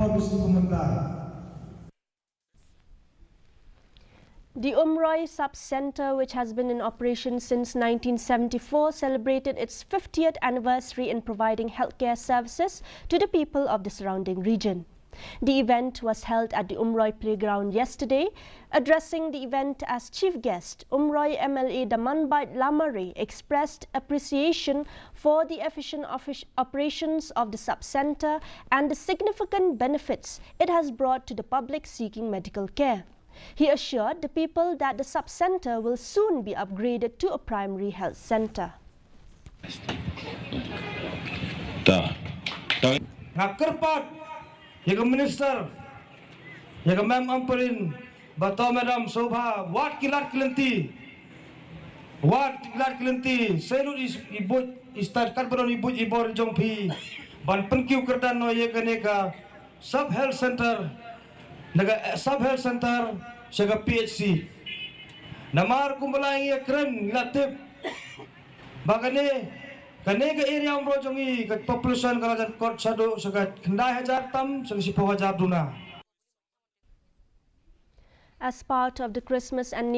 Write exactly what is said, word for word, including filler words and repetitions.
Di Umroi Sub-Centre, which has been in operation since nineteen seventy-four, celebrated its fiftieth anniversary in providing healthcare services to the people of the surrounding region. The event was held at the Umroi Playground yesterday. Addressing the event as chief guest, Umroi M L A Damanbait Lamare expressed appreciation for the efficient offic- operations of the sub-centre and the significant benefits it has brought to the public seeking medical care. He assured the people that the sub-centre will soon be upgraded to a primary health centre. Nga kyrpad ïa ka minister, ïa ka mem Ampareen, ba to madam Shobha, wat ki lad ki lynti, wat ki lad ki lynti, seilut i buit i stad, katba don i buit i bor jong phi, ban pynkiew kyrdan noh ïa kane ka sub health centre, na ka sub health centre sha ka P H C. Namar kumba la ïa kren, la tip ba kane, kane ka area Umroi jong ngi, ka population ka la jan kot shaduh sha ka khyndai hajar tam sha ka shiphew hajar duna. As part of the Christmas and